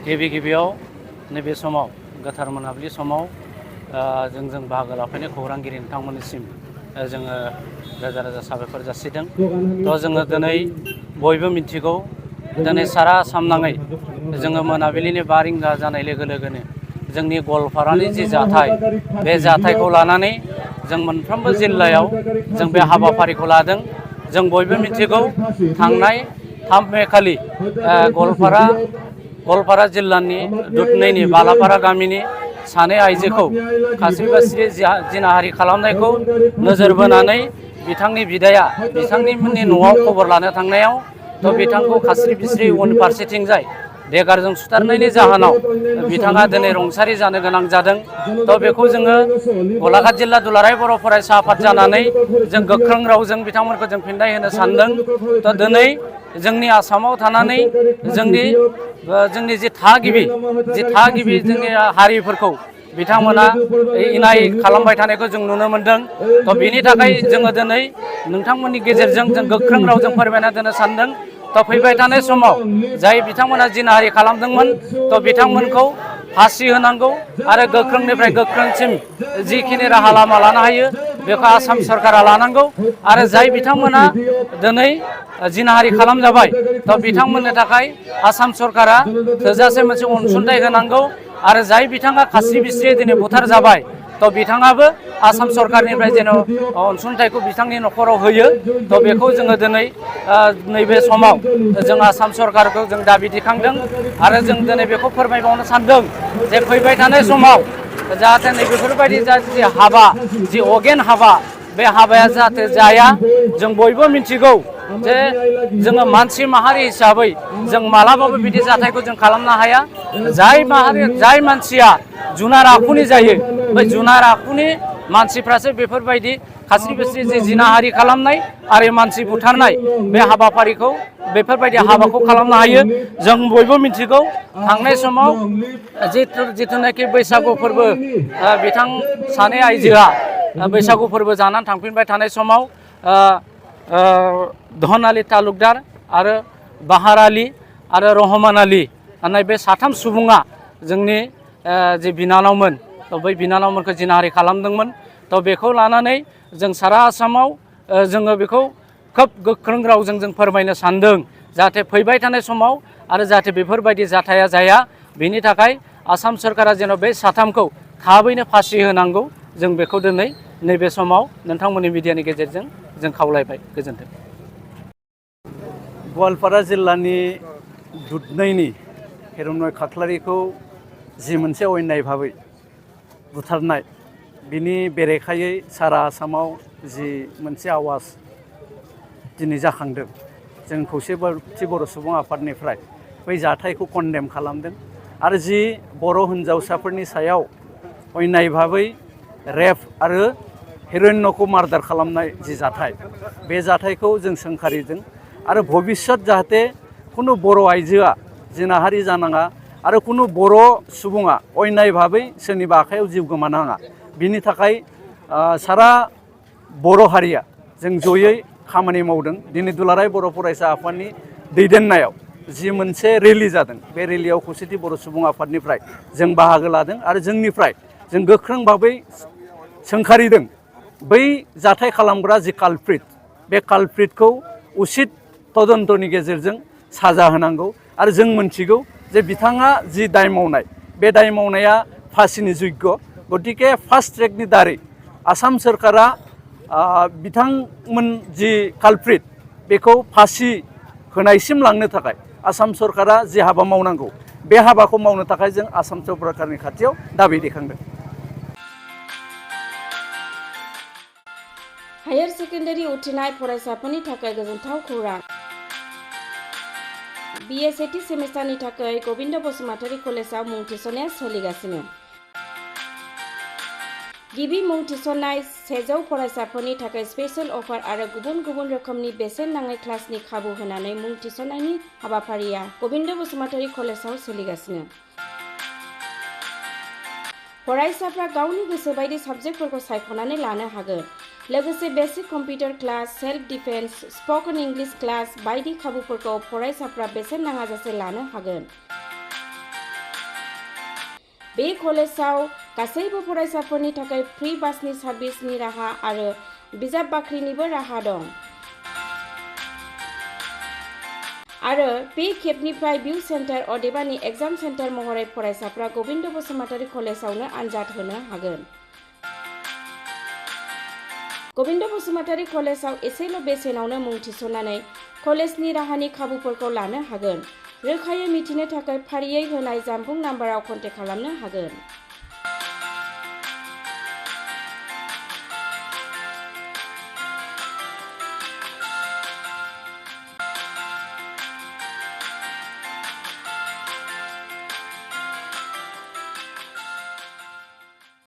गिबियाव नैबे समाव गोथार मोनाबिलि समाव जों बाहागो लाफैनाय खौरांगिरि नोंथांमोननिसिम जोङो रोजा रोजा साबायखर जासिदों। थ' जोङो दिनै बयबो मिथिगौ दिनै सारा आसाम नाङै जोङो मोनाबिलिनि 5 रिंगा जानाय लोगो लोगोनो जोंनि गवालपारानि जि जाथाय बे जाथायखौ लानानै जों मोनफ्रोमबो जिल्लायाव जों बे हाबाफारिखौ लादों। जों बयबो मिथिगौ थांनाय 3 मे खालि गवालपारा जिल्लानि दुधनैनि बालापारा गामिनि सानै आइजोखौ खास्रि बास्रि जिनाहारि खालामनायखौ नोजोर बोनानै बिथांनि बिदाया बिथांनिमोननि न'आव खबर लानो थांनायाव बिथांखौ खास्रि बिस्रि उनफारसेथिंजाय देगारजों सुथारनायनि जाहोनाव बिथाङा दिनै रुंसारि जानो गोनां जादों। बेखौ जोङो गलाघाट जिल्ला दुलाराय बर' फरायसा आफाद जानानै जों गोख्रों रावजों बिथांमोनखौ जों फिन्नाय होनो सानदों। दिनै जोंनि आसामाव थानानै जोंनि जि थागिबि जोंनि हारिफोरखौ बिथांमोना इनाय खालामबाय थानायखौ जों नुनो मोनदों। बेनि थाखाय जोङो दिनै नोंथांमोननि गेजेरजों जों गोख्रों रावजों फोरमायना होनो सानदों। फैबाय थानाय समाव जाय बिथांमोना जिनाहारि खालामदोंमोन बिथांमोनखौ फासि होनांगौ आरो गोख्रोंनिफ्राय गोख्रोंसिन जिखिनि राहा लामा लानो हायो बेखौ आसाम सरकारा लानांगौ। आरो जाय बिथांमोना दिनै जिनाहारि खालामजाबाय बिथांमोननि थाखाय आसाम सरकारा थोजासे मोनसे अनसुंथाइ होनांगौ। आरो जाय बिथाङा खास्रि बिस्रि दिनै बुथार जाबाय बिथाङाबो आसाम सरकारनिफ्राय जेन' अनसुंथाइखौ बिथांनि न'खराव होयो। बेखौ जोङो दिनै नैबे समाव जों आसाम सरकारखौ जों दाबि दिखांदों। आरो जों दिनै बेखौ फोरमायबावनो सानदों जे फैबाय थानाय समाव जाहाथे नैबेफोरबायदि जि हाबा जि अगेन हाबा बे हाबाया जाहाथे जाया। जों बयबो मिथिगौ जे जोङो मानसि माहारि हिसाबै जों मालाबाबो बिदि जाथायखौ जों खालामनो हाया। जाय मानसिया जुनार आखुनि जायो बै जुनार आखुनि मानसिफ्रासो बेफोरबायदि खास्रि बिस्रि जि जिनाहारि खालामनाय आरो मानसि बुथारनाय बे हाबाफारिखौ बेफोरबायदि हाबाखौ खालामनो हायो। जों बयबो मिथिगौ थांनाय समाव जिथुनाखि बैसागु फोरबो बिथां सानै आइजोआ बैसागु फोरबो जानानै थांफिनबाय थानाय समाव धन आली तालुकदार आरो बाहार आली आरो रहमान आली होननाय बे 3 सुबुङा जोंनि जि बिनानावमोन बै बिनानावमोनखौ जिनाहारि खालामदोंमोन। बेखौ लानानै जों सारा आसामाव जोङो बेखौ खोब गोख्रों रावजों जों फोरमायनो सानदों जाहाथे फैबाय थानाय समाव आरो जाहाथे बेफोरबायदि जाथाया जाया। बेनि थाखाय आसाम सरकारा जेन' बे 3खौ थाबैनो फासि होनांगौ। जों बेखौ दिनै नैबे समाव नोंथांमोननि मिडियानि गेजेरजों जों खावलायबाय। गोजोन्थों। गवालपारा जिल्लानि दुधनैनि हिरण्य खाख्लारिखौ जि मोनसे अयनाय भाबै बुथारनाय बिनि बेरेखायै सारा आसामाव जि मोनसे आवाज दिनै जाखांदों। जों खौसेथि बर' सुबुं आफादनिफ्राय बै जाथायखौ कन्डेम खालामदों। आरो जि बर' हिन्जावसाफोरनि सायाव अयनाय भाबै रेप आरो हिरण्यखौ मार्डार खालामनाय जि जाथाय बे जाथायखौ जों सोंखारिदों। आरो भबिष्यत जाहाथे खुनु बर' आइजोआ जिनाहारि जानाङा आरो खुनु बर' सुबुङा अयनाय भाबै सोरनिबा आखायाव जिउ गोमानाङा बिनि थाखाय सारा बर' हारिया जों जयै खामानि मावदों। दिनै दुलाराय बर' फरायसा आफादनि दैदेननायाव जि मोनसे रेलि जादों बे रेलियाव खौसेथि बर' सुबुं आफादनिफ्राय जों बाहागो लादों। आरो जोंनिफ्राय जों गोख्रों भाबै सोंखारिदों बै जाथाय खालामग्रा जि कालप्रिट बे कालप्रिटखौ उसित तदन्तनि गेजेरजों साजा होनांगौ। आरो जों मोनथिगौ जे बिथाङा जि दाय मावनाय बे दाय मावनाया फासिनि योग्य। गतिके फास्ट ट्रेकनि दारै आसाम सरकारा बिथांमोन जि कालप्रिट बेखौ फासि होनायसिम लांनो थाखाय आसाम सरकारा जि हाबा मावनांगौ बे हाबाखौ मावनो थाखाय जों आसाम सरकारनि खाथियाव दाबि दैखांदों। हायर सेकेन्डारि उथ्रिनाय फरायसाफोरनि थाखाय गोजोनथाव खौरां। BA सेथि सेमिस्टारनि थाखाय गबिन्द बसुमतारी कलेजाव मुं थिसननाया सोलिगासिनो। गिबि मुं थिसननाय 100 फरायसाफोरनि थाखाय स्पेशल अफार आरो गुबुन गुबुन रोखोमनि बेसेन नाङै क्लासनि खाबु होनानै मुं थिसननायनि हाबाफारिया गबिन्द बसुमतारी कलेजाव सोलिगासिनो। फरायसाफ्रा गावनि गोसो बायदि साबजेक्टफोरखौ सायख'नानै लानो हागोन। लोगोसे basic computer class, self defence, spoken English class बायदि खाबुफोरखौ फरायसाफ्रा बेसेन नाङाजासे लानो हागोन। बे कलेजाव गासैबो फरायसाफोरनि थाखाय फ्रि बासनि सार्भिसनि राहा आरो बिजाब बाख्रिनिबो राहा दं। आरो बे खेबनिफ्राय भिउ सेन्टार अदेबानि एग्जाम सेन्टार महरै फरायसाफ्रा गबिन्द बसुमतारी कलेजावनो आनजाद होनो हागोन। गबिन्द बसुमतारी कलेजाव एसेल' बेसेनावनो मुं थिसननानै कलेजनि राहानि खाबुफोरखौ लानो हागोन। रोखायै मिथिनो थाखाय फारियै होनाय जानबुं नाम्बाराव कन्टेक्ट खालामनो हागोन।